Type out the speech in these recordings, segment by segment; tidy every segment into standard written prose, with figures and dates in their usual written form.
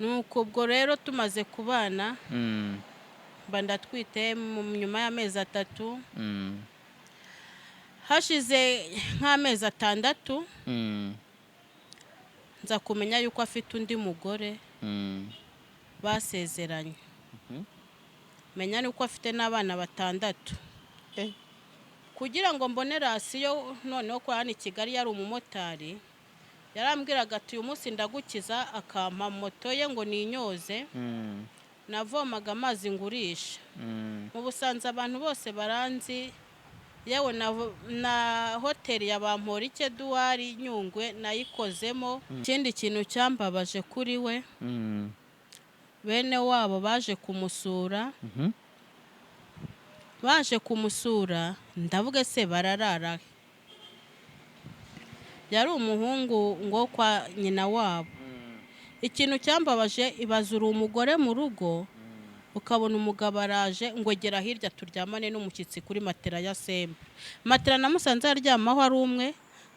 Nuko ubwo rero tumaze kubana, mba ndatwite nyuma y'amezi 3. Hashize nk'amezi 6, nza kumenya yuko afite undi mugore basezeranye. Menya nuko afite n'abana 6. Kugira ngo mbone ration, noneho ko hano i Kigali yari umumotari, yarambwiraga ati: "Uyu munsi ndagukiza," akampa moto ye ngo ninyoze. Navomaga amazi ngurisha. Mu Busanza abantu bose baranzi, yewe na hoteli ya Bamporiki Edouard Nyungwe nayikozemo. Ikindi kintu cyambabaje kuri we, bene wabo baje kumusura. Baje kumusura, ndavuga se bararara he? Yari umuhungu ngo kwa nyina wabo. Ikintu cyambabaje, ibaze uri umugore mu rugo, ukabona umugabo araje ngo: "Gera hirya turyamane n'umushyitsi kuri matera ya semba." Matera namusanze aryamaho ari umwe,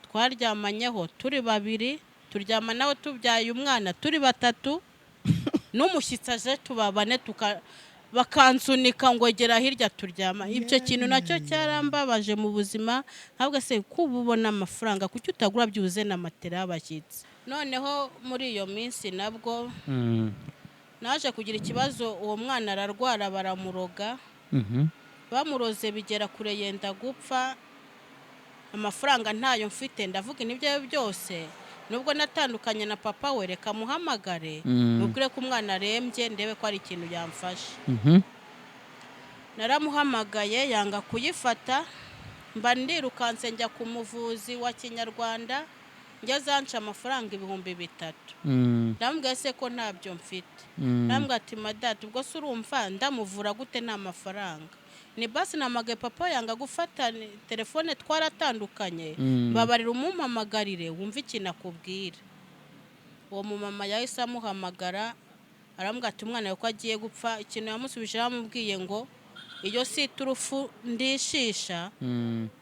twaryamanyeho turi babiri, turyama nawe tubyaye umwana turi batatu, n'umushyitsi aje tubabane, bakansunika ngo: "Gera hirya turyama." Ibyo kintu nacyo cyarambabaje mu buzima. Ntabwo se kuba ubona amafaranga, kuki utagura byibuze na matera y'abashyitsi? Noneho muri iyo minsi nabwo naje kugira ikibazo. Uwo mwana ararwara, baramuroga. Bamuroze bigera kure, yenda gupfa. Amafaranga ntayo mfite. Ndavuga n'ibyo byose, nubwo natandukanye na papa we, reka muhamagare, mubwire ko umwana arembye, ndebe ko ari ikintu yamfasha. Naramuhamagaye yanga kuyifata. Mba ndirukanse njya ku muvuzi wa kinyarwanda. Ngeze anca amafaranga 3000. Ndamubwira se ko ntabyo mfite. Ndamubwira ati: "Madati, ubwo se urumva ndamuvura gute nta mafaranga?" Ni basi namagaye papa yanga gufata telefone, twaratandukanye. Mbabarira umumpamagarire wumve ikintu akubwira. Uwo mumama yahise amuhamagara, aramubwira ati: "Umwana ko agiye gupfa." Ikintu yamusubije, yaramubwiye ngo: "Iyo si iturufu ndishisha,"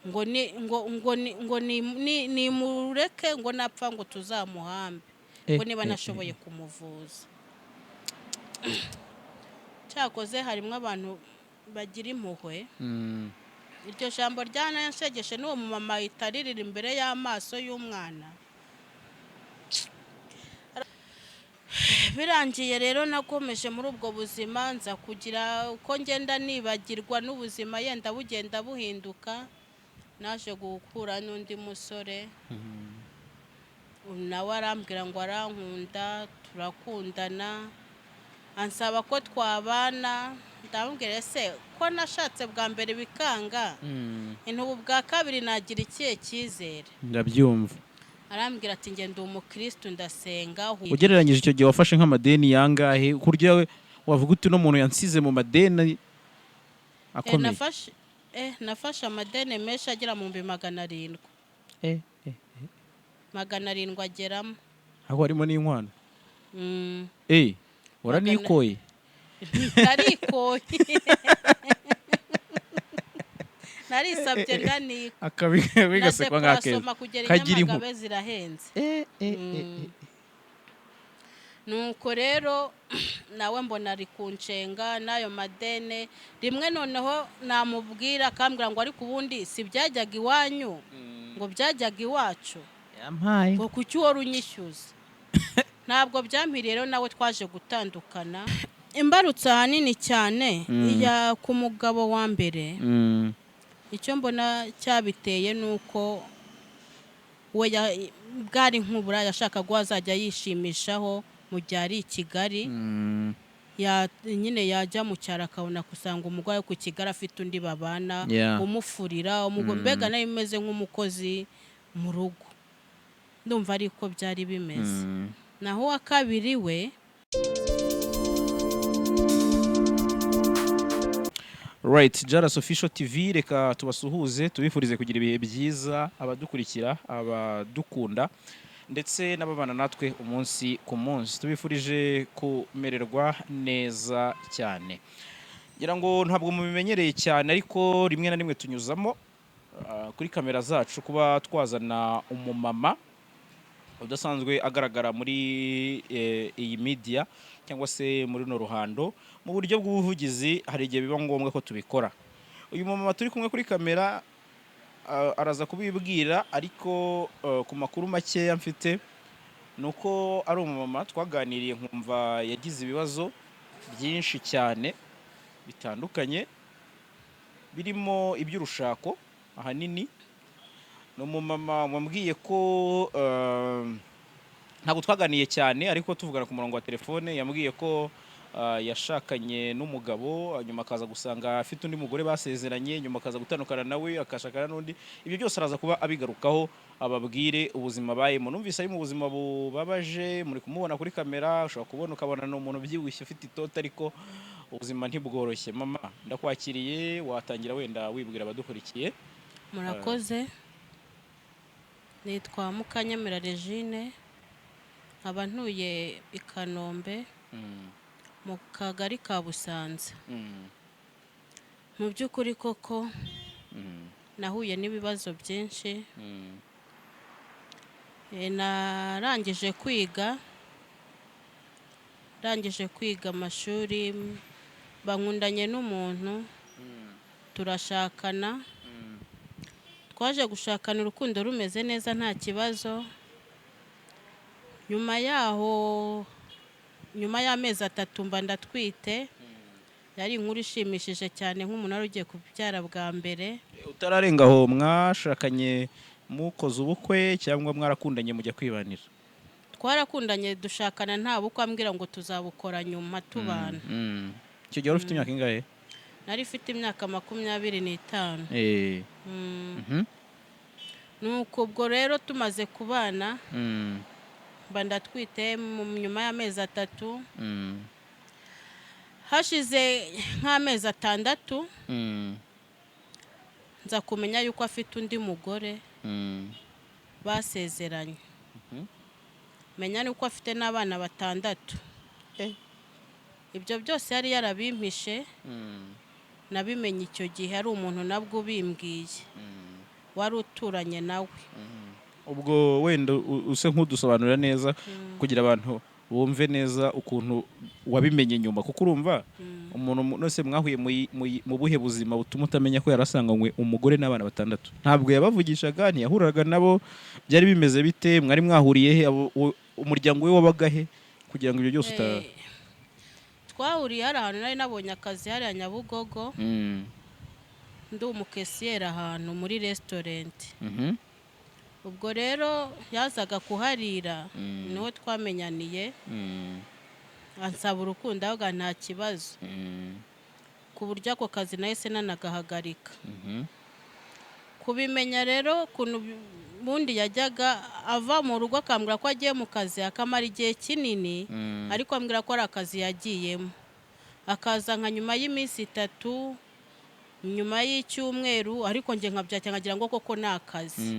ngo ni ngo ngo ni ngo ni nimureke, ngo napfa ngo tuzamuhambe, ngo niba nashoboye kumuvuza. Cyakoze harimo abantu bagira impuhwe. Iryo jambo ryananshegeshe, n'uwo mumama ahita aririra imbere y'amaso y'umwana. Birangiye rero nakomeje muri ubwo buzima, nza kugira uko ngenda nibagirwa n'ubuzima yenda bugenda buhinduka. Naje guhura n'undi musore, nawe arambwira ngo arankunda, turakundana, ansaba ko twabana. Ndamubwira: "Ese ko nashatse bwa mbere bikanga, intubu bwa kabiri nagira ikihe cyizere?" Ndabyumva. Arambwira ati: "Njye ndi umukirisitu, ndasenga." Ugereranyije icyo gihe wafashe nk'amadeni yangahe, ku buryo wavuga uti: "Uno muntu yansize mu madeni akomeye"? Nafashe amadeni menshi agera mu 700,000. 700 ageramo. Aho harimo n'inkwano? Mm. Waranikoye? Narikoye, narisabye, ndanika. Akabi Na bigasekwa nk'akeza. Déplacement kugera i Kagira inkuru. Nyamagabe zirahenze. Nuko rero nawe mbona ari kunshenga n'ayo madene. Rimwe noneho namubwira akambwira ngo: "Ariko ubundi si byajyaga iwanyu, ngo byajyaga iwacu," Yampaye. ngo: "Kuki uhora unyishyuza?" Ntabwo byampiriye rero, nawe twaje gutandukana. Imbarutso ahanini cyane iya ku mugabo wa mbere, icyo mbona cyabiteye ni uko we bwari nk'ubura yashakaga ko azajya yishimishaho mu gihe ari i Kigali. Nyine yajya mu cyaro akabona gusanga umugore ku Kigali afite undi babana, umufurira, mbega nawe imeze nk'umukozi mu rugo. Ndumva ariko byari bimeze. Naho uwa kabiri we, Right, Jaras Official TV, reka tubasuhuze, tubifurize kugira ibihe byiza, abadukurikira, abadukunda ndetse n'ababana natwe umunsi ku munsi. Tubifurije kumererwa neza cyane. Ngira ngo ntabwo mubimenyereye cyane, ariko rimwe na rimwe tunyuzamo kuri kamera zacu kuba twazana umumama. Udasanzwe agaragara muri iyi media cyangwa se muri runo ruhando mu buryo bw'ubuvugizi, hari igihe biba ngombwa ko tubikora. Uyu mumama turi kumwe kuri kamera araza kubibwira, ariko ku makuru makeya mfite ni uko ari umumama twaganiriye nkumva yagize ibibazo byinshi cyane bitandukanye, birimo iby'urushako ahanini. Ni umumama wambwiye ko ntabwo twaganiye cyane, ariko tuvugana ku murongo wa telefone yambwiye ko yashakanye n'umugabo, nyuma akaza gusanga afite undi mugore basezeranye, nyuma akaza gutandukana nawe akashakana n'undi. Ibyo byose araza kuba abigarukaho, ababwire ubuzima abayemo. Numvise ari mu buzima bubabaje. Muri kumubona kuri kamera, ushobora kubona ukabona ni umuntu ubyibushye ufite itoto, ariko ubuzima ntibworoshye. Mama, ndakwakiriye, watangira wenda wibwira abadukurikiye. Murakoze. Nitwa Mukanyemera Regine, nkaba ntuye i Kanombe mu Kagari ka Busanza. Mu by'ukuri koko nahuye n'ibibazo byinshi. Narangije kwiga, ndangije kwiga amashuri, bankundanye n'umuntu turashakana. Twaje gushakana urukundo rumeze neza, nta kibazo. Nyuma yaho, nyuma y'amezi 3 mba ndatwite. Yari inkuru ishimishije cyane nk'umuntu wari ugiye kubyara bwa mbere. Utararenga aho, mwashakanye mukoze ubukwe cyangwa mwarakundanye mujya kwibanira? Twarakundanye dushakana nta bukwe, ambwira ngo tuzabukora nyuma tubana. Icyo gihe wari ufite imyaka ingahe? Nari mfite imyaka 25. Nuko ubwo rero tumaze kubana mba ndatwite nyuma y'amezi 3. Hashize nk'amezi 6 nza kumenya yuko afite undi mugore basezeranye. Menya nuko afite n'abana 6. Ibyo byose yari yarabimpishe. Nabimenye icyo gihe ari umuntu nabwo ubimbwiye wari uturanye nawe. Ubwo wenda use nk'udusobanurira neza kugira abantu bumve neza ukuntu wabimenye nyuma, kuko urumva umuntu nose mwahuye mu buhe buzima butuma utamenya ko yarasanganywe umugore n'abana 6? Ntabwo yabavugishaga, ntiyahuraga nabo, byari bimeze bite? Mwari mwahuriye he? Umuryango we wabaga he kugira ngo ibyo byose uta Twahuriye hari ahantu nari nabonye akazi hariya Nyabugogo. Ndi umukesiyeri ahantu muri restaurant. Ubwo rero yazaga kuharira, niho twamenyaniye. Ansaba urukundo, ahubwo nta kibazo, ku buryo ako kazi nahise nanagahagarika. Kubimenya rero ukuntu ubundi yajyaga ava mu rugo akambwira ko agiye mu kazi, akamara igihe kinini, ariko ambwira ko ari akazi yagiyemo, akaza nka nyuma y'iminsi 3, nyuma y'icyumweru, ariko njye nkabyakira nkagira ngo koko ni akazi.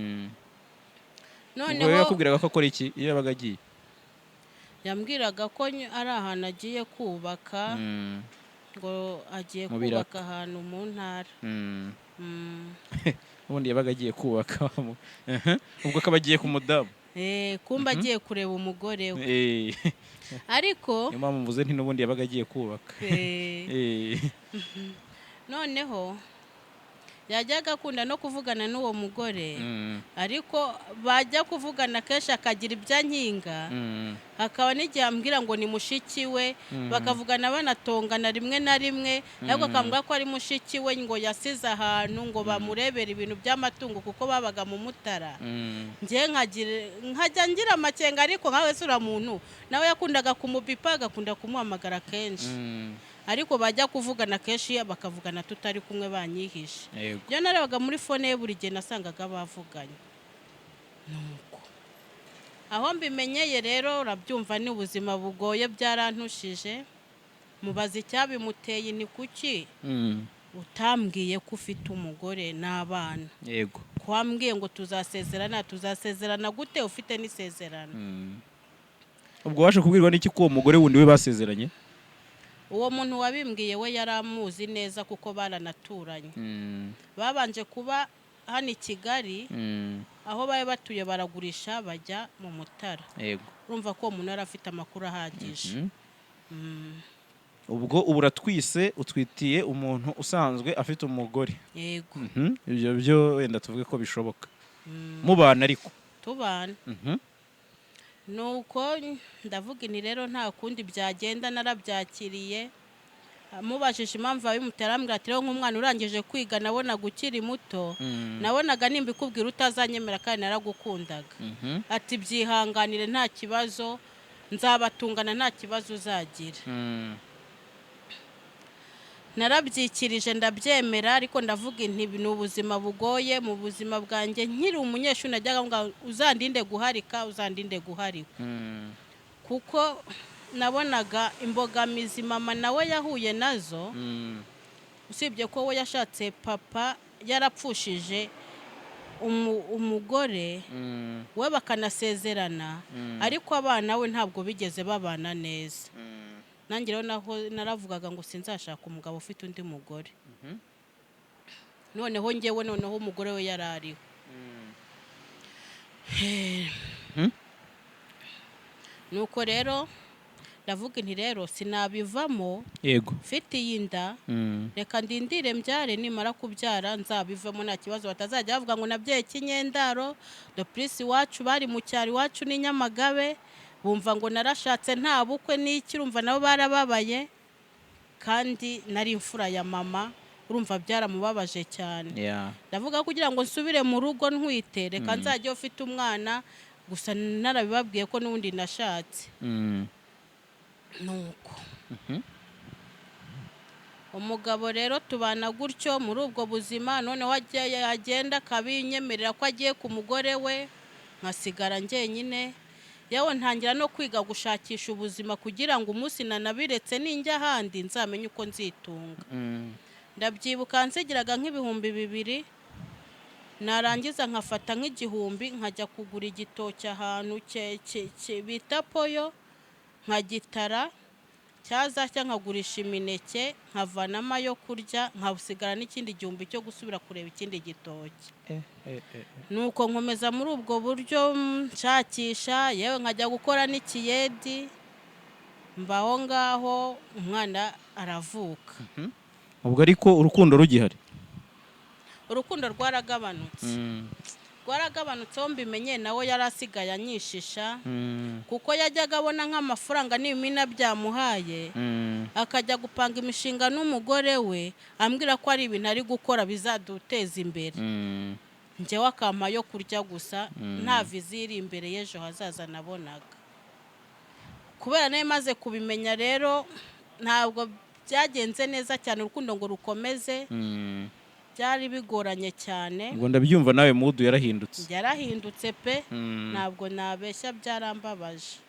Ubwo Noneho rero yakubwiraga ko akora iki iyo yabaga agiye? Yambwiraga ko ari ahantu agiye kubaka, ngo agiye Mu biraka. kubaka ahantu mu ntara. Ubundi yabaga agiye kubaka, ubwo akaba agiye ku mudamu. Kumba agiye kureba umugore we. Ariko Niyo mpamvu mvuze nti n'ubundi yabaga agiye kubaka. Noneho yajyaga akunda no kuvugana n'uwo mugore, ariko bajya kuvugana kenshi akagira ibyo ankinga. Hakaba n'igihe ambwira ngo ni mushiki we, bakavugana banatongana rimwe na rimwe, ariko akambwira ko ari mushiki we, ngo yasize ahantu ngo bamurebere ibintu by'amatungo kuko babaga mu Mutara. Njye nkajya ngira amakenga, ariko nkawe se uriya muntu nawe yakundaga kumubipa, agakunda kumuhamagara kenshi, ariko bajya kuvugana kenshi bakavugana tutari kumwe banyihishe. Iyo narebaga muri phone ye buri gihe nasangaga bavuganye. Nuko aho mbimenyeye rero, urabyumva ni ubuzima bugoye, byarantushije. Mubaza icyabimuteye, ni kuki utambwiye ko ufite umugore n'abana? Kwambwiye ngo tuzasezerana, tuzasezerana gute ufite n'isezerano? Ubwo waje kubwirwa n'iki ko uwo mugore wundi we basezeranye? Uwo muntu wabimbwiye we yari amuzi neza kuko baranaturanye. Babanje kuba hano i Kigali. Aho bari batuye baragurisha bajya mu Mutara. Urumva ko uwo muntu yari afite amakuru ahagije. Ubwo ubu uratwise, utwitiye umuntu usanzwe afite umugore? Yego. Ibyo byo wenda tuvuge ko bishoboka mubana ariko. Tubana. Nuko ndavuga nti rero nta kundi byagenda, narabyakiriye. Mubajije impamvu abimutera, arambwira ati rero nk'umwana urangije kwiga, nabonaga ukiri muto, nabonaga nimbikubwira utazanyemera kandi naragukundaga. Ati byihanganire, nta kibazo, nzabatungana, nta kibazo uzagira. Narabyikirije ndabyemera, ariko ndavuga nti ni ubuzima bugoye. Mu buzima bwanjye nkiri umunyeshuri najyaga mvuga uzandinde guharika, uzandinde guharikwa, kuko nabonaga imbogamizi mama nawe yahuye nazo. Usibye ko we yashatse papa yarapfushije umugore we bakanasezerana, ariko abana we ntabwo bigeze babana neza. Nanjye rero naho naravugaga ngo sinzashaka umugabo ufite undi mugore. Noneho njyewe, noneho umugore we yari ariho. Nuko rero ndavuga nti rero sinabivamo mfite iyi nda. Reka ndindire mbyare, nimara kubyara nzabivemo nta kibazo, batazajya bavuga ngo nabyaye kinyendaro. De plus iwacu bari mu cyaro, iwacu ni Nyamagabe, bumva ngo narashatse nta bukwe n'iki, urumva nabo barababaye, kandi nari imfura ya mama, urumva byaramubabaje cyane. Ndavuga kugira ngo nsubire mu rugo ntwite, reka nzajye ufite umwana gusa narabibabwiye ko n'ubundi nashatse. Nuko umugabo rero tubana gutyo muri ubwo buzima. Noneho agenda akabinyemerera ko agiye ku mugore we, nkasigara njyenyine. Yewe ntangira no kwiga gushakisha ubuzima kugira ngo umunsi nanabiretse ninjya ahandi nzamenye uko nzitunga. Ndabyibuka nsigiraga nk'ibihumbi 2, narangiza nkafata nk'igihumbi nkajya kugura igitoki ahantu bita Poyo, nkagitara, cyazashya nkagurisha imineke, nkavanamo ayo kurya, nkasigara n'ikindi gihumbi cyo gusubira kureba ikindi gitoki. Nuko nkomeza muri ubwo buryo, nshakisha, yewe nkajya gukora n'ikiyedi. Mbaho ngaho, umwana aravuka. Ubwo ariko urukundo rugihari? Urukundo rwaragabanutse, rwaragabanutse. Mbimenye nawe yari asigaye anyishisha, kuko yajyaga abona nk'amafaranga n'ibimina byamuhaye, akajya gupanga imishinga n'umugore we, ambwira ko ari ibintu ari gukora bizaduteza imbere, njyewe akampa yo kurya gusa, nta vision iri imbere y'ejo hazaza nabonaga. Kubera nayo maze kubimenya rero, ntabwo byagenze neza cyane, urukundo ngo rukomeze byari bigoranye cyane. Ngo ndabyumva, nawe mood yarahindutse. Yarahindutse pe. Ntabwo nabeshya, byarambabaje.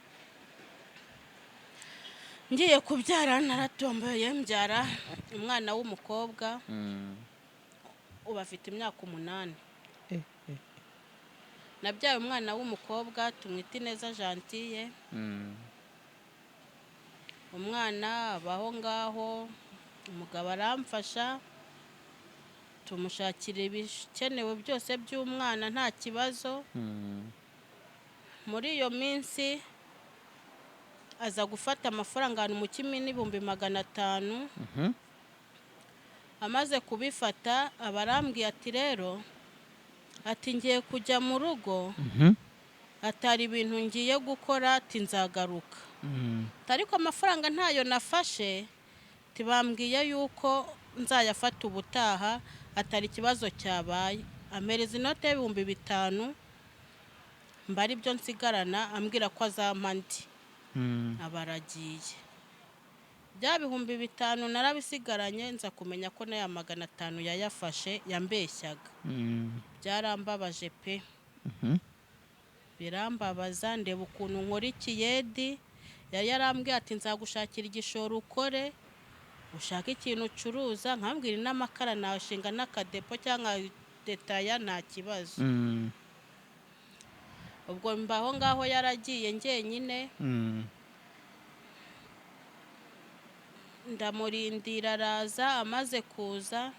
Ngiye kubyara naratomboye, mbyara umwana w'umukobwa, ubu afite imyaka 8. Nabyaye umwana w'umukobwa, tumwita Ineza Gentille. Umwana abaho ngaho, umugabo aramfasha, tumushakira ibikenewe byose by'umwana, nta kibazo. Muri iyo minsi aza gufata amafaranga ahantu mu Kimina, 500,000. Amaze kubifata aba arambwiye ati rero, ati ngiye kujya mu rugo, atari ibintu ngiye gukora, ati nzagaruka. Ariko amafaranga ntayo nafashe, tibambwiye yuko nzayafata ubutaha, atari ikibazo cyabaye. Ampereza inote y'ibihumbi 5, mba ari byo nsigarana, ambwira ko azampa andi. Aba aragiye. Bya 5000 narabisigaranye, nza kumenya ko n'aya 500 yayafashe, yambeshyaga. Byarambabaje pe. Birambabaza, ndeba ukuntu nkora ikiyedi. Yari yarambwiye ati nzagushakira igishoro ukore, ushake ikintu ucuruza, nkambwira n'amakara nashinga n'akadepo cyangwa detaya, nta kibazo. Ubwo mbaho ngaho, yaragiye njyenyine. Ndamurindira araza. Amaze kuza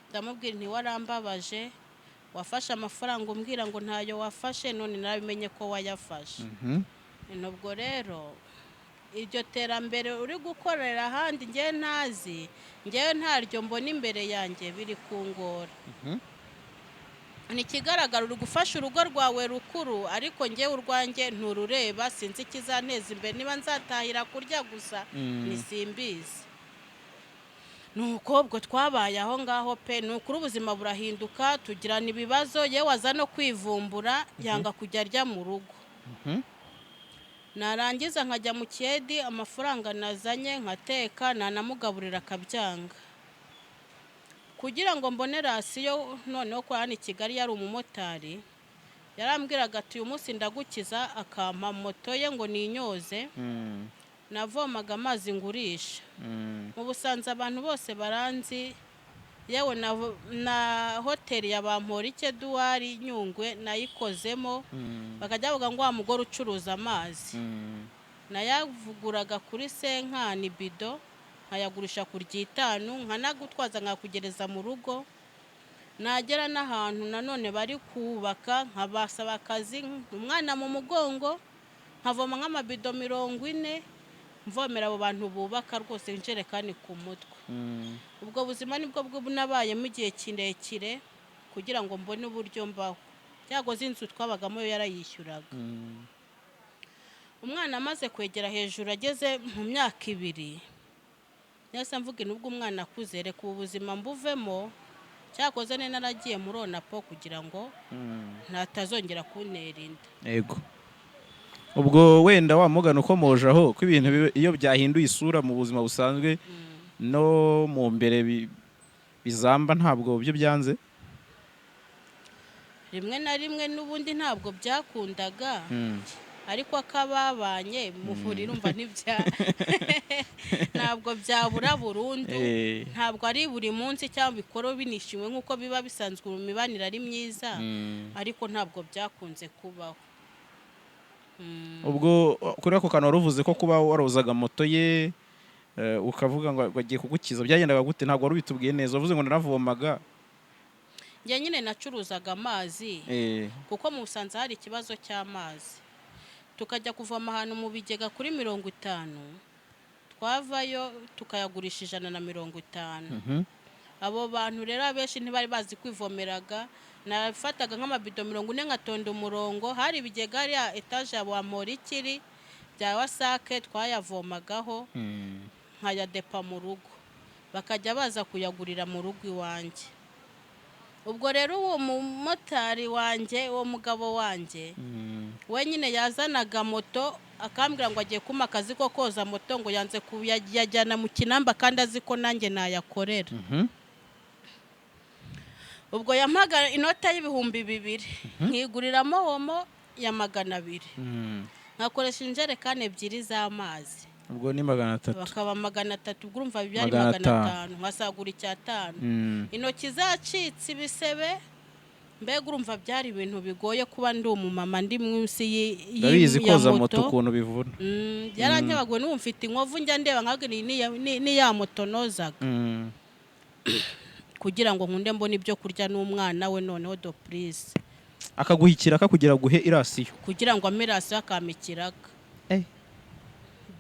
ndamubwira nti warambabaje. Wafashe amafaranga umbwira ngo ntayo wafashe, none narabimenye ko wayafashe. Ubwo rero iryo terambere uri gukorera ahandi ngewe ntazi, ngewe ntaryo mbona imbere yanjye, biri kungora. Ni ikigaragara uri gufasha urugo rwawe rukuru, ariko ngewe urwanjye nturureba. Sinzi ikizanteza imbere, niba nzatahira kurya gusa ni simbizi. Nuko ubwo twabaye aho ngaho pe. Ni ukuri ubuzima burahinduka, tugirana ibibazo, yewe aza no kwivumbura, yanga kujya arya mu rugo. Narangiza nkajya mu kiyedi, amafaranga nazanye nkateka, nanamugaburira akabyanga. Kugira ngo mbone ration noneho, ko hano i Kigali yari umumotari, yarambwiraga ati: "Uyu munsi ndagukiza," akampa moto ye ngo ninyoze. Navomaga amazi ngurisha mu Busanza, abantu bose baranzi, yewe na hoteli ya Bamporiki Edouard Nyungwe nayikozemo. Bakajya bavuga ngo wa mugore ucuruza amazi. Nayavuguraga kuri cinquante bido, nkayagurisha ku ry'itanu, nkanagutwaza nkakugereza mu rugo. Nagera n'ahantu nanone bari kubaka nkabasaba akazi, umwana mu mugongo, nkavoma nk'amabido 40, mvomera abo bantu bubaka rwose, injerekani ku mutwe. Ubwo buzima nibwo nabayemo igihe kirekire kugira ngo mbone uburyo mbaho. Cyagoze inzu twabagamo yo yarayishyuraga. Umwana amaze kwegera hejuru, ageze mu myaka 2, nahise mvuga: "Nubwo umwana akuze, reka ubu buzima mbuvemo." Cyakoze nari naragiye muri onapo kugira ngo ntatazongera kuntera inda. Yego, ubwo wenda wa mugana ukomoje aho ko ibintu iyo byahinduye isura mu buzima busanzwe no mu mbere bizamba, ntabwo byo byanze? Rimwe na rimwe n'ubundi ntabwo byakundaga, ariko akababanye muvura, urumva ntabwo byabura burundu. Ntabwo ari buri munsi cyangwa bikora binishimwe nk'uko biba bisanzwe mu mibanire ari myiza, ariko ntabwo byakunze kubaho. Ubwo kuri ako kantu wari uvuze ko kuba warozaga moto ye, ukavuga ngo agiye kugukiza, byagendaga gute? Ntabwo wari ubitubwiye neza, wavuze ngo naravomaga. Njye nyine nacuruzaga amazi, kuko mu Busanza hari ikibazo cy'amazi, tukajya kuvoma ahantu mu bigega kuri 50, twavayo tukayagurisha 150. Abo bantu rero abenshi ntibari bazi kwivomeraga. Nafataga nk'amabido 40 nkatonda umurongo, hari ibigega hariya etaje ya Bamporikiri bya WASAC twayavomagaho, nkayadepa mu rugo, bakajya baza kuyagurira mu rugo iwanjye. Ubwo rero uwo mumotari wanjye, uwo mugabo wanjye, we nyine yazanaga moto akambwira ngo agiye kumpa akazi ko koza moto, ngo yanze kuyajyana mu Kinamba kandi azi ko nanjye nayakorera. Ubwo yampaga inota y'2000, nkiguriramo Omo ya 200, nkakoresha injerekani ebyiri z'amazi. Ubwo ni 300. Bakaba 300, ubwo urumva byari Magana magana atanu. atanu, nkasagura icyatanu. Intoki zacitse ibisebe, mbega urumva byari ibintu bigoye kuba ndi umumama ndi munsi Ndabizi, ya koza moto ukuntu bivuna. Yarankebaguwe, n'ubu mfite inkovu njya ndeba nkagira iyi ni ya moto nozaga kugira ngo nkunde mbone ibyo kurya n'umwana we. Noneho de plus Akaguha ikiraka kugira guhe i ration? Kugira ngo ampe ration, akampa ikiraka.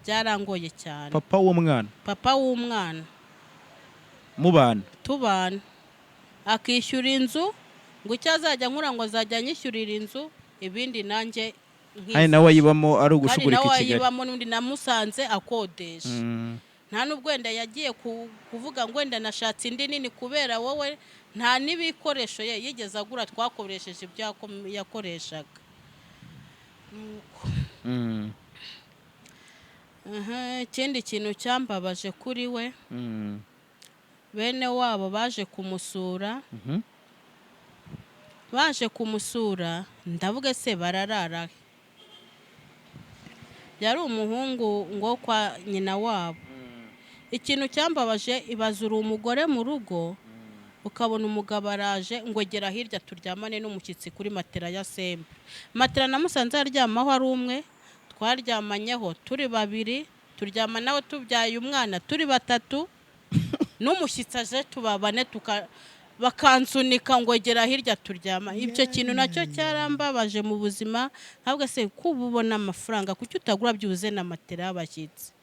Byarangoye cyane. Papa w'umwana? Papa w'umwana. Mubana? Tubana, akishyura inzu, ngo icyo azajya nkura ngo azajya anyishyurira inzu, ibindi nanjye. Kandi nawe ayibamo ari Kandi ugushugurika nawe i Kigali. ayibamo, n'undi namusanze akodesha. Nta n'ubwo wenda yagiye kuvuga ngo wenda nashatse indi nini kubera wowe, nta n'ibikoresho ye yigeze agura, twakoresheje ibyo yakoreshaga. Nuko. Aha, ikindi kintu cyambabaje kuri we, bene wabo baje kumusura. Baje kumusura, ndavuga se bararara he? Yari umuhungu ngo kwa nyina wabo. Ikintu cyambabaje, ibaze uri umugore mu rugo, ukabona umugabo araje ngo gera hirya turyamane n'umushyitsi kuri matera ya semba. Matera namusanze aryamaho ari umwe, twaryamanyeho turi babiri, turyama nawe tubyaye umwana turi batatu, n'umushyitsi aje tubabane tuka. Bakansunika ngo gera hirya turyama. Icyo kintu nacyo cyarambabaje mu buzima. Ntabwo se kuba ubona amafaranga, kuki utagura byibuze na matera y'abashyitsi?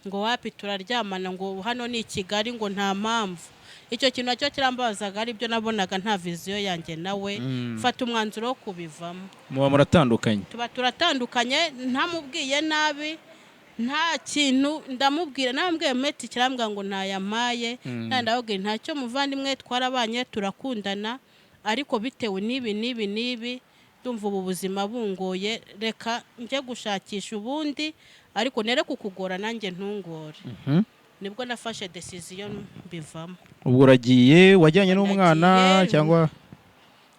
Ngo wapi, turaryamana, ngo hano ni i Kigali, ngo nta mpamvu. Icyo kintu nacyo kirambabazaga, aribyo nabonaga nta vision yanjye nawe. Mfata umwanzuro wo kubivamo. Muba muratandukanye. Tuba turatandukanye, ntamubwiye nabi, nta kintu ndamubwira. Namubwiye meti kirambwira ngo ntayampaye. Ndababwira ntacyo muvandimwe, twarabanye turakundana, ariko bitewe n'ibi n'ibi n'ibi ndumva ubu buzima bungoye, reka njye gushakisha ubundi, ariko nere kukugora nanjye ntungore. Nibwo nafashe décision mbivamo. Ubwo uragiye, wajyanye n'umwana? Nagiye. Cyangwa?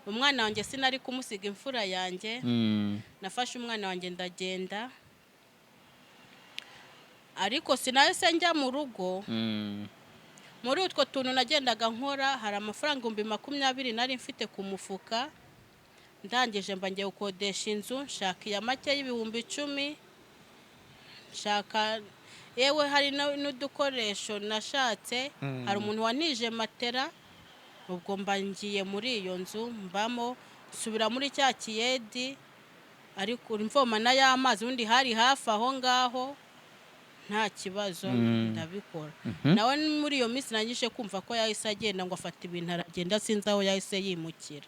Umwana wanjye sinari kumusiga, imfura yanjye. Nafashe umwana wanjye ndagenda, ariko sinahise njya mu rugo. Muri utwo tuntu nagendaga nkora, hari amafaranga 20,000 nari mfite ku mufuka. Ndangije mba ngiye gukodesha inzu, nshaka iya make y'10,000, nshaka yewe hari n'udukoresho nashatse. Hari umuntu wanije matera. Ubwo mba ngiye muri iyo nzu mbamo, nsubira muri cya kiyedi, ariko mvoma n'ay'amazi ubundi hari hafi aho ngaho, nta kibazo. Ndabikora. Nawe muri iyo minsi nangije kumva ko yahise agenda, ngo afata ibintu aragenda, sinzi aho yahise yimukira.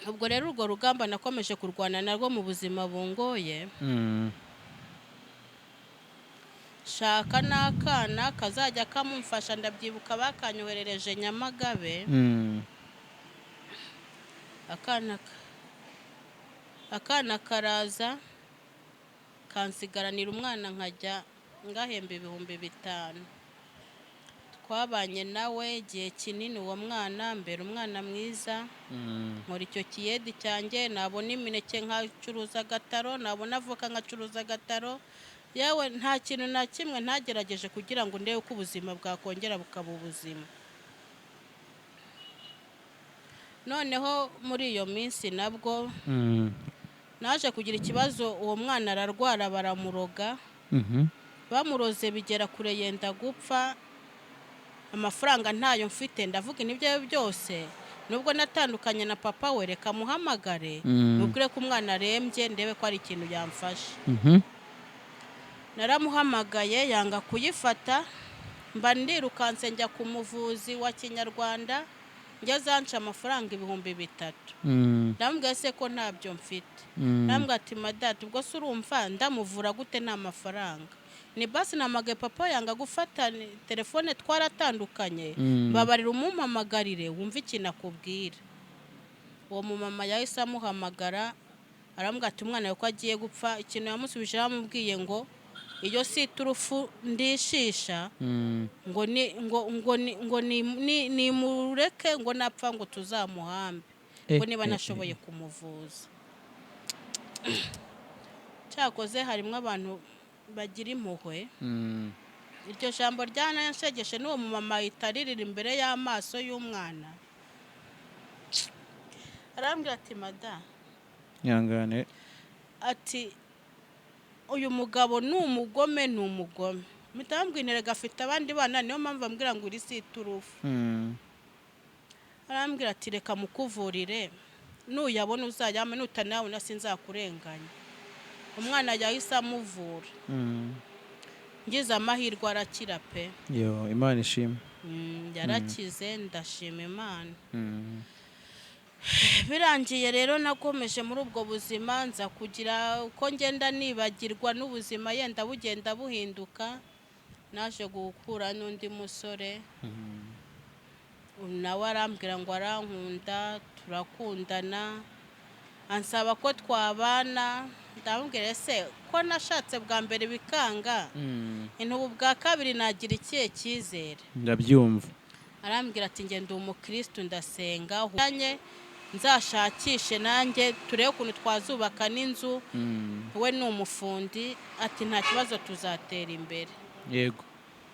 Ubwo rero urwo rugamba nakomeje kurwana narwo mu buzima bungoye. Shaka n'akana kazajya kamumfasha. Ndabyibuka bakanyoherereje Nyamagabe. Akana karaza kansigaranira umwana, nkajya ngahemba 5000. Twabanye nawe igihe kinini uwo mwana, mbere umwana mwiza. Nkora icyo kiyedi cyanjye, nabona imineke nkacuruza agataro, nabona avoka nkacuruza agataro. Yewe nta kintu na kimwe ntagerageje kugira ngo ndebe uko ubuzima bwakongera bukaba ubuzima. Noneho muri iyo minsi nabwo naje kugira ikibazo. Uwo mwana ararwara, baramuroga. Bamuroze bigera kure, yenda gupfa. Amafaranga ntayo mfite. Ndavuga n'ibyo byose, nubwo natandukanye na papa we, reka muhamagare, mubwire ko umwana arembye, ndebe ko hari ikintu yamfasha. Naramuhamagaye yanga kuyifata. Mba ndirukanse njya ku muvuzi wa kinyarwanda, ngeze anca amafaranga 3000. Ndamubwira se ko ntabyo mfite. Ndamubwira ati: "Madati, ubwo se urumva ndamuvura gute nta mafaranga?" Ni basi namagaye papa yanga gufata telefone, twaratandukanye. Mbabarira umumpamagarire wumve ikintu akubwira. Uwo mumama yahise amuhamagara, aramubwira ati: "Umwana wawe ko agiye gupfa?" Ikintu yamusubije, yaramubwiye ngo iyo si iturufu ndishisha, ngo ni ngo ngo ni ngo ni nimureke, ngo napfa ngo tuzamuhambe, ngo niba ntashoboye kumuvuza. Cyakoze harimo abantu bagira impuhwe. Iryo jambo ryananshegeshe, n'uwo mumama ahita aririra imbere y'amaso y'umwana, arambwira ati: "Mada," Ihangane. ati: "Uyu mugabo ni umugome, ni umugome." Mpita bambwira erega afite abandi bana, niyo mpamvu ambwira ngo iri si iturufu. Arambwira ati: "Reka mukuvurire, nuyabona uzayame, nutanayabona sinzakurenganya." Umwana yahise amuvura. Ngize amahirwe arakira pe. Yo, Imana ishimwe. Yarakize, ndashima Imana. Birangiye rero nakomeje muri ubwo buzima, nza kugira uko ngenda nibagirwa n'ubuzima yenda bugenda buhinduka. Naje guhura n'undi musore, nawe arambwira ngo arankunda, turakundana, ansaba ko twabana. Ndamubwira: "Ese ko nashatse bwa mbere bikanga, intubu bwa kabiri nagira ikihe cyizere?" Ndabyumva. Arambwira ati: "Njye ndi umukirisitu, ndasenga, hanye nzashakishe nanjye turebe ukuntu twazubaka n'inzu." We ni umufundi. Ati: "Nta kibazo, tuzatera imbere."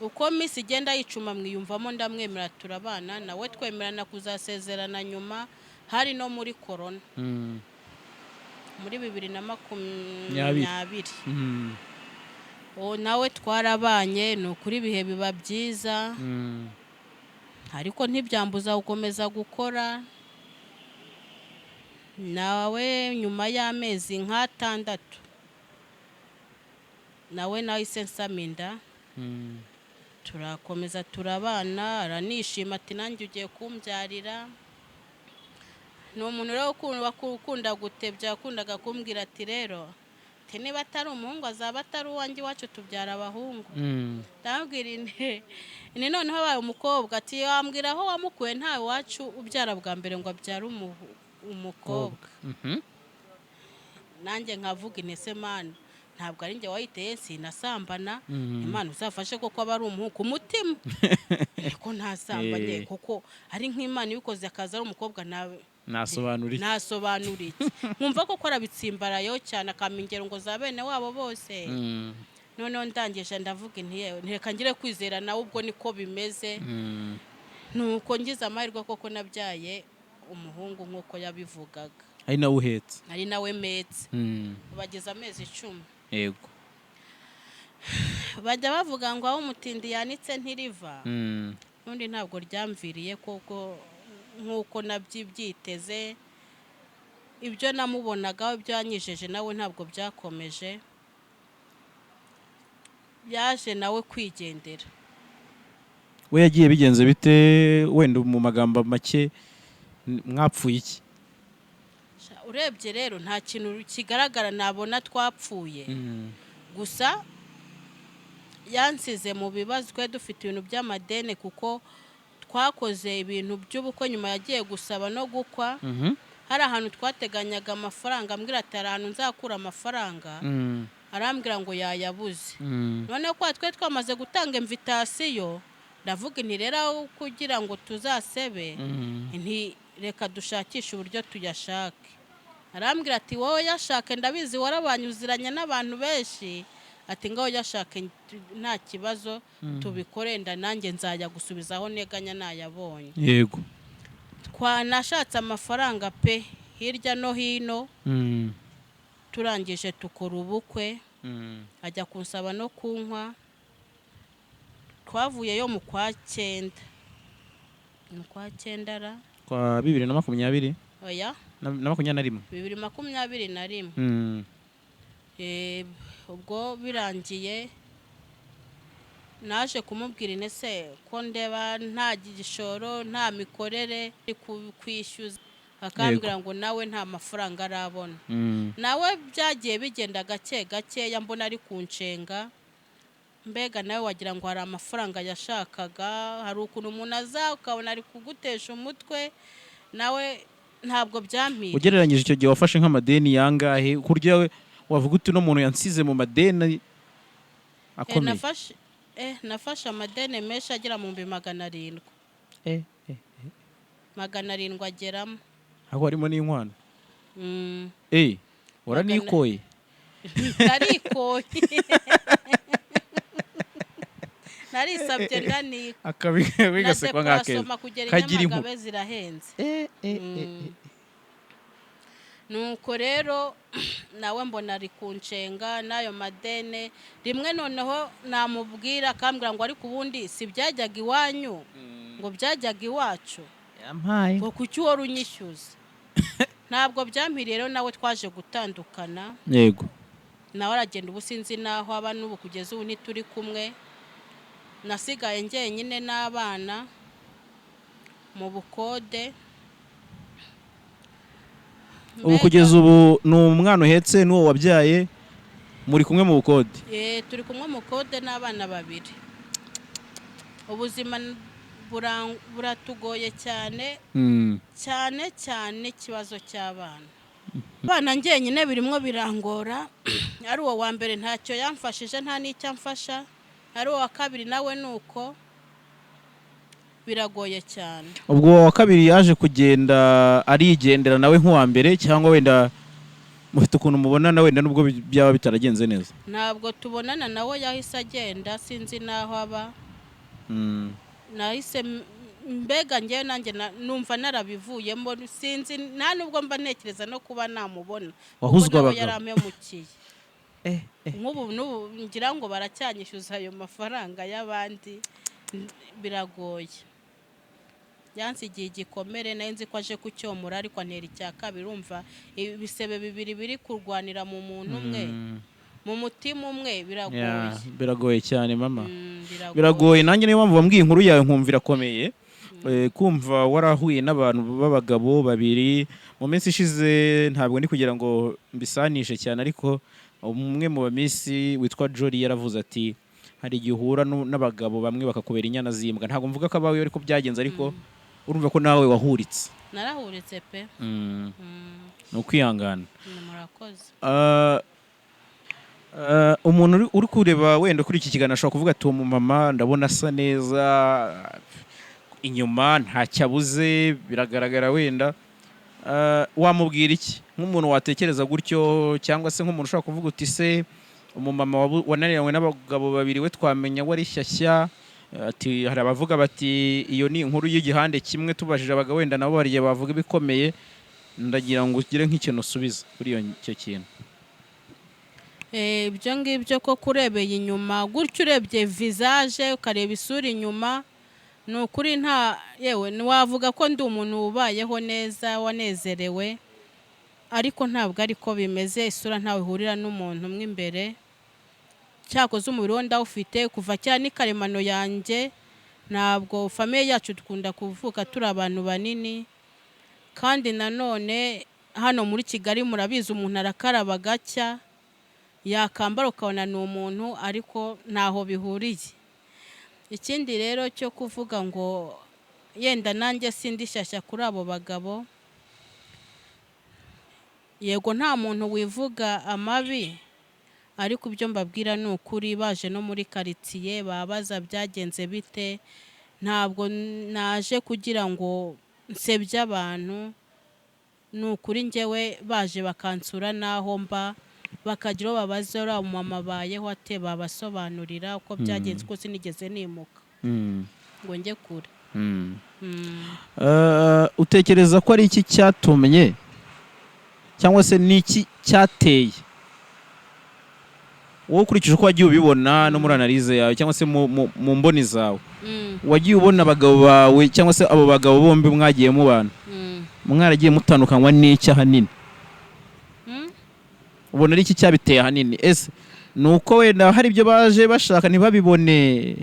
Uko minsi igenda yicuma mwiyumvamo, ndamwemera, turabana nawe, twemerana kuzasezerana nyuma. Hari no muri korona, muri bibiri na Makumyabiri. makumyabiri. Uwo nawe twarabanye, ni ukuri ibihe biba byiza. Ariko ntibyambuza gukomeza gukora. Nawe nyuma y'amezi nk'atandatu nawe nahise nsama inda. Turakomeza turabana, aranishima ati nanjye ugiye kumbyarira. Ni umuntu rero ukunda gutebya, yakundaga kumbwira ati rero ati niba atari umuhungu azaba atari uwanjye, iwacu tubyara abahungu. Ndamubwira nti ni noneho abaye umukobwa, ati wambwira aho wamukuye, ntawe iwacu ubyara bwa mbere ngo abyare umukobwa. Nanjye nkavuga intese Mana, ntabwo ari njye wayiteye, sinasambana. Imana uzafashe koko aba ari umuhungu ku mutima, ko ntasambanye. Kuko ari nk'Imana ibikoze akaza ari umukobwa nawe nasobanura iki? Nasobanura iki? Nkumva koko arabitsimbarayeho cyane, akampa ingero ngo za bene wabo bose. Noneho ndangije ndavuga nti yewe, ntireka ngire kwizera nawe ubwo niko bimeze. Nuko ngize amahirwe koko nabyaye umuhungu nk'uko yabivugaga. Ari nawe uhetse? Ari nawe metse. Bageze amezi 10. Bajya bavuga ngo aho umutindi yanitse ntiriva. N'undi ntabwo ryamviriye koko nk'uko nabyiteze. Ibyo namubonagaho, ibyo yanyijeje nawe ntabwo byakomeje. Yaje nawe kwigendera. We yagiye bigenze bite? Wenda mu magambo make, mwapfuye iki? Urebye rero nta kintu kigaragara nabona twapfuye. Gusa yansize mu bibazo. Twari dufite ibintu by'amadeni kuko twakoze ibintu by'ubukwe, nyuma yagiye gusaba no gukwa. Hari ahantu twateganyaga amafaranga, ambwira ati hari ahantu nzakura amafaranga. Arambwira ngo yayabuze. Noneho kwa twe twamaze gutanga invitation, ndavuga nti rero aho kugira ngo tuzasebe, nti reka dushakishe uburyo tuyashake. Arambwira ati wowe yashake, ndabizi warabanyuziranye n'abantu benshi, ati ngaho yashake nta kibazo tubikore, nda nanjye nzajya gusubiza aho nteganya nayabonye. Twanashatse amafaranga pe hirya no hino. Turangije tukora ubukwe. Ajya kunsaba no kunywa. Twavuyeyo mu kwa cyenda, mu kwa cyenda ra. Kwa 2020? Oya. Na 21? 2021. Ubwo birangiye naje kumubwira inese ko ndeba nta gishoro, nta mikorere kwishyuza, akambwira ngo nawe nta mafaranga arabona. Nawe byagiye bigenda gake gakeya, mbona ari kunshenga. Mbega nawe wagira ngo hari amafaranga yashakaga. Hari ukuntu umuntu aza ukabona ari kugutesha umutwe, nawe ntabwo byampiriye. Ugereranyije icyo gihe wafashe nk'amadeni yangahe ku buryo wavuga uti uno muntu yansize mu madeni akomeye? Nafashe amadeni menshi agera mu 700,000. 700 ageramo. Aho harimo n'inkwano? Waranikoye? Narikoye, narisabye ndanika. Akabi Na bigasekwa nk'akeza. déplacement kugera i Kagira inkuru. Nyamagabe zirahenze. Nuko rero nawe mbona ari kunshenga n'ayo madene. Rimwe noneho namubwira akambwira ngo ariko ubundi si byajyaga iwanyu, ngo byajyaga iwacu. Yampaye. Ngo kuki uhora unyishyuza? Ntabwo byampiriye rero, nawe twaje gutandukana. Nawe aragenda, ubu sinzi n'aho aba n'ubu, kugeza ubu ntituri kumwe. Nasigaye njyenyine n'abana mu bukode. Ubu Mbega- kugeza ubu ni umwana uhetse n'uwo wabyaye muri kumwe mu bukode? Turi kumwe mu kode n'abana babiri. Ubuzima buratugoye cyane, cyane cyane ikibazo cy'abana. Abana njyenyine birimo birangora. Ari uwo wa mbere ntacyo yamfashije, nta n'icyo amfasha. Ari uwa kabiri nawe ni uko, biragoye cyane. Ubwo uwo wa kabiri yaje kugenda arigendera nawe nk'uwa mbere, cyangwa wenda mufite ukuntu mubonana, wenda nubwo byaba bitaragenze neza? Ntabwo tubonana nawe, yahise agenda, sinzi n'aho aba. Nahise mbega njyewe nanjye numva narabivuyemo, sinzi nta nubwo mba ntekereza no kuba namubona kuko Wahuzwe nawe abagabo. yarampemukiye. Nk'ubu n'ubu ngira ngo baracyanyishyuza ayo mafaranga y'abandi, biragoye. Yansigiye igikomere. Nari nzi ko aje kucyomora, ariko antera icya kabiri. Urumva ibisebe bibiri biri kurwanira mu muntu umwe, mu mutima umwe, biragoye. Yeah, biragoye cyane, mama. Biragoye. Biragoye. Nanjye niyo mpamvu wambwiye inkuru yawe nkumva irakomeye. Kumva warahuye n'abantu b'abagabo babiri mu minsi ishize, ntabwo ndi kugira ngo mbisanishe cyane, ariko umwe mu bamisi witwa Jolly yaravuze ati hari igihe uhura n'abagabo bamwe bakakubera inyana z'imbwa. Ntabwo mvuga ko abawe ariko byagenze, ariko urumva ko nawe wahuritse. Narahuritse pe. Ni ukwihangana. Murakoze. Umuntu uri kureba wenda kuri iki kiganiro ashobora kuvuga ati uwo mumama ndabona asa neza inyuma, ntacyo abuze, biragaragara. Wenda wamubwira iki nk'umuntu watekereza gutyo, cyangwa se nk'umuntu ushobora kuvuga uti se umumama wananiranywe n'abagabo babiri we twamenya we ari shyashya? Ati hari abavuga bati iyo ni inkuru y'igihande kimwe, tubajije abagabo wenda nabo hari igihe bavuga ibikomeye. Ndagira ngo ugire nk'ikintu usubiza kuri icyo kintu. Ibyo ngibyo ko kurebeye inyuma gutyo, urebye visage, ukareba isura inyuma, ni ukuri nta, yewe ntiwavuga ko ndi umuntu ubayeho neza wanezerewe, ariko ntabwo ariko bimeze. Isura ntawe ihurira n'umuntu mo imbere. Cyakoze umubiri wo ndawufite kuva kera, ni karemano yanjye. Ntabwo famille yacu dukunda kuvuka turi abantu banini, kandi nanone hano muri Kigali murabizi, umuntu arakaraba gacya, yakambara ukabona ni umuntu, ariko ntaho bihuriye. Ikindi rero cyo kuvuga ngo yenda nanjye sindi shyashya kuri abo bagabo, yego, nta muntu wivuga amabi, ariko ibyo mbabwira ni ukuri. Baje no muri karitsiye babaza byagenze bite. Ntabwo naje kugira ngo nsebye abantu, ni ukuri. Njyewe baje bakansura n'aho mba, bakagira uwo babaza uriya mama abayeho ate, babasobanurira uko byagenze, ko sinigeze nimuka ngo njye kure. Utekereza ko ari iki cyatumye, cyangwa se ni iki cyateye wowe, ukurikije uko wagiye ubibona no muri analyse yawe, cyangwa se mu mboni zawe, wagiye ubona abagabo bawe, cyangwa se abo bagabo bombi mwagiye mubana, mwaragiye mutandukanywa n'iki ahanini? Ubona ari iki cyabiteye ahanini? Ese ni uko wenda hari ibyo baje bashaka ntibabibone?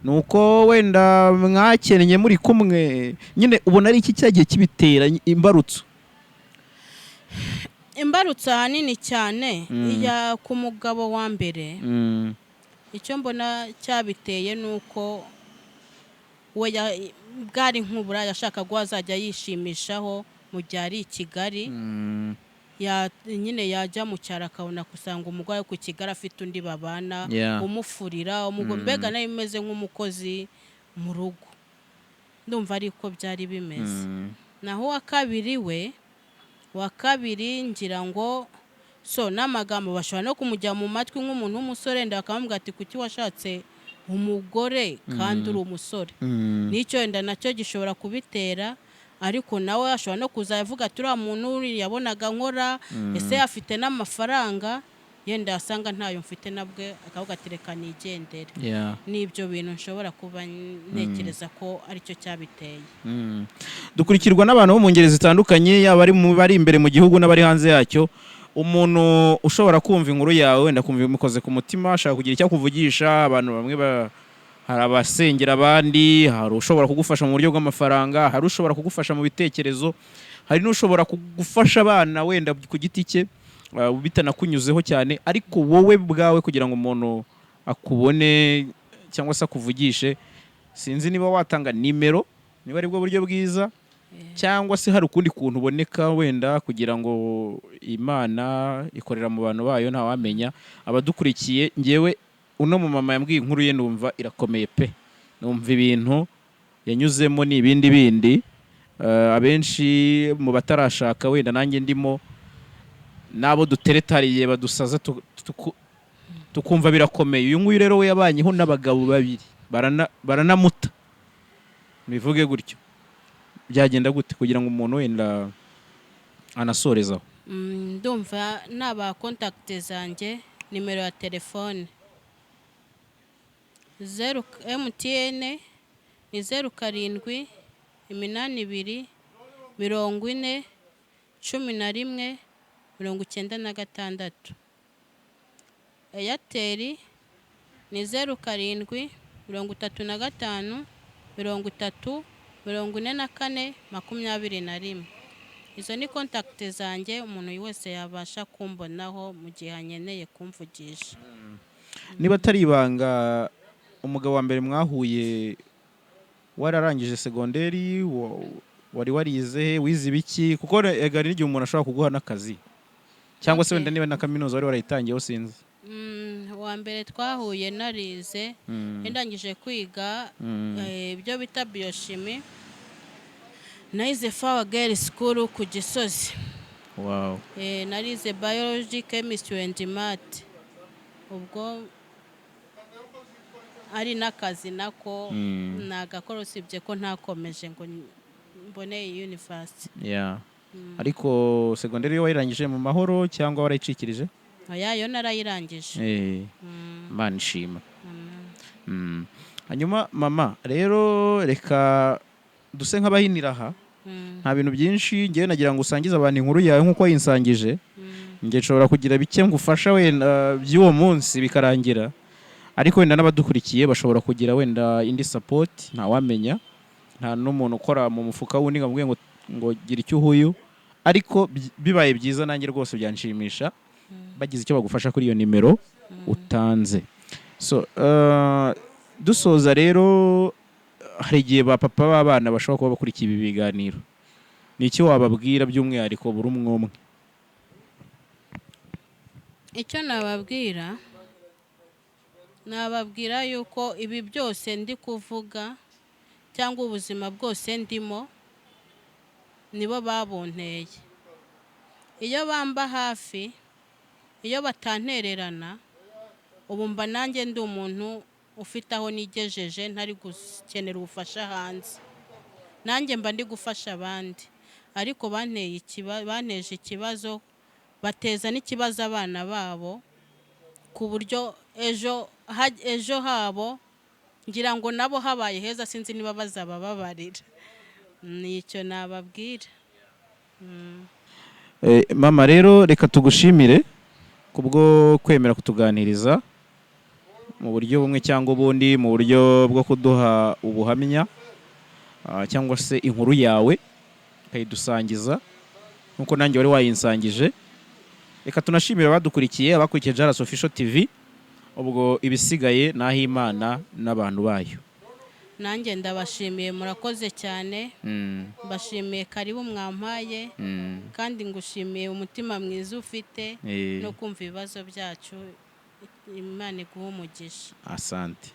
Ni uko wenda mwakennye muri kumwe nyine? Ubona ari iki cyagiye kibitera imbarutso? Imbarutso ahanini cyane, iya ku mugabo wa mbere, icyo mbona cyabiteye ni uko we bwari nk'ubura yashakaga ko azajya yishimishaho mu gihe ari i Kigali. Nyine yajya mu cyaro akabona gusanga umugore ku Kigali afite undi babana, umufurira, mbega nawe imeze nk'umukozi mu rugo. Ndumva ariko byari bimeze. Naho uwa kabiri we, uwa kabiri ngira ngo so n'amagambo bashobora no kumujya mu matwi nk'umuntu w'umusore, wenda bakamubwira ati kuki washatse umugore kandi uri umusore? N'icyo wenda nacyo gishobora kubitera, ariko nawe ashobora no kuza avuga ati uriya muntu yabonaga nkora, ese afite n'amafaranga, yenda yasanga ntayo mfite, nabwe akavuga ati reka nigendere. N'ibyo bintu nshobora kuba ntekereza ko aricyo cyabiteye. Dukurikirwa n'abantu bo mu ngeri zitandukanye, yaba ari mu bari imbere mu gihugu n'abari hanze yacyo. Umuntu ushobora kumva inkuru yawe, wenda kumva imukoze ku mutima, ashaka kugira icyo akuvugisha, abantu bamwe hari abasengera abandi, hari ushobora kugufasha mu buryo bw'amafaranga, hari ushobora kugufasha mu bitekerezo, hari n'ushobora kugufasha abana wenda ku giti cye, bitanakunyuzeho cyane, ariko wowe bwawe kugira ngo umuntu akubone cyangwa se akuvugishe, sinzi niba watanga nimero, niba ari bwo buryo bwiza, cyangwa se hari ukundi kuntu uboneka wenda, kugira ngo Imana ikorera mu bantu bayo, ntawamenya abadukurikiye. Ngewe uno mumama yambwiye inkuru ye numva irakomeye pe, numva ibintu yanyuzemo ni ibindi bindi. Abenshi mu batarashaka, wenda nanjye ndimo, n'abo duteretariye badusaza tukumva birakomeye. Uyu nguyu rero we yabanyeho n'abagabo babiri, baranamuta, bivuge gutyo. Byagenda gute kugira ngo umuntu wenda anasorezaho? Ndumva naba contact zanjye, nimero ya telefone zeru, MTN ni 07. 82 40 11 96. Airtel ni 07 35 30 44 21. Izo ni contact zanjye, umuntu wese yabasha kumbonaho mu gihe ankeneye kumvugisha. Niba atari ibanga, umugabo wa mbere mwahuye wararangije segonderi, wari warize he? Wize ibiki? Kuko ega hari n'igihe umuntu ashobora kuguha n'akazi, cyangwa se wenda niba na kaminuza wari warayitangiyeho, sinzi. Uwa mbere twahuye narize, ndangije kwiga ibyo bita biochimie, nayize Fawa Girl School ku Gisozi. Narize biology, chemistry and math. Ubwo ari n'akazi nako nagakora, usibye ko ntakomeje ngo mbone iyi university. Yeah. Ariko segonderi yo wayirangije mu mahoro cyangwa warayicikirije? Oya, yo narayirangije. Imana ishima. Hanyuma mama, rero reka duse nk'abahinira aha. Nta bintu byinshi, ngewe nagira ngo usangize abantu inkuru yawe nk'uko wayinsangije. Njye nshobora kugira bike ngufasha wenda by'uwo munsi bikarangira, ariko wenda n'abadukurikiye bashobora kugira wenda indi support, ntawamenya. Nta n'umuntu ukora mu mufuka w'undi ngo amubwire ngo gira icyo uhuyu, ariko bibaye byiza nanjye rwose byanshimisha bagize icyo bagufasha kuri iyo nimero utanze. So dusoza rero, hari igihe ba papa b'abana bashobora kuba bakurikiye ibi biganiro, ni iki wababwira by'umwihariko buri umwe umwe? Icyo nababwira, nababwira yuko ibi byose ndi kuvuga cyangwa ubuzima bwose ndimo nibo babunteye. Iyo bamba hafi, iyo batantererana, ubu mba nanjye ndi umuntu ufite aho nigejeje, ntari gukenera ubufasha hanze, nanjye mba ndi gufasha abandi. Ariko banteje ikibazo, bateza n'ikibazo abana babo, ku buryo ejo habo ngira ngo nabo habaye heza, sinzi niba bazabababarira. Ni icyo nababwira. Mama, rero reka tugushimire kubwo kwemera kutuganiriza mu buryo bumwe cyangwa ubundi, mu buryo bwo kuduha ubuhamya cyangwa se inkuru yawe ukayidusangiza nk'uko nanjye wari wayinsangije. Reka tunashimire abadukurikiye, abakurikiye Jaras Official TV. Ubwo ibisigaye ni ah'Imana n'abantu bayo. Nanjye ndabashimiye, murakoze cyane. Mbashimiye karibu mwampaye, kandi ngushimiye umutima mwiza ufite no kumva ibibazo byacu. Imana iguhe umugisha. Asante.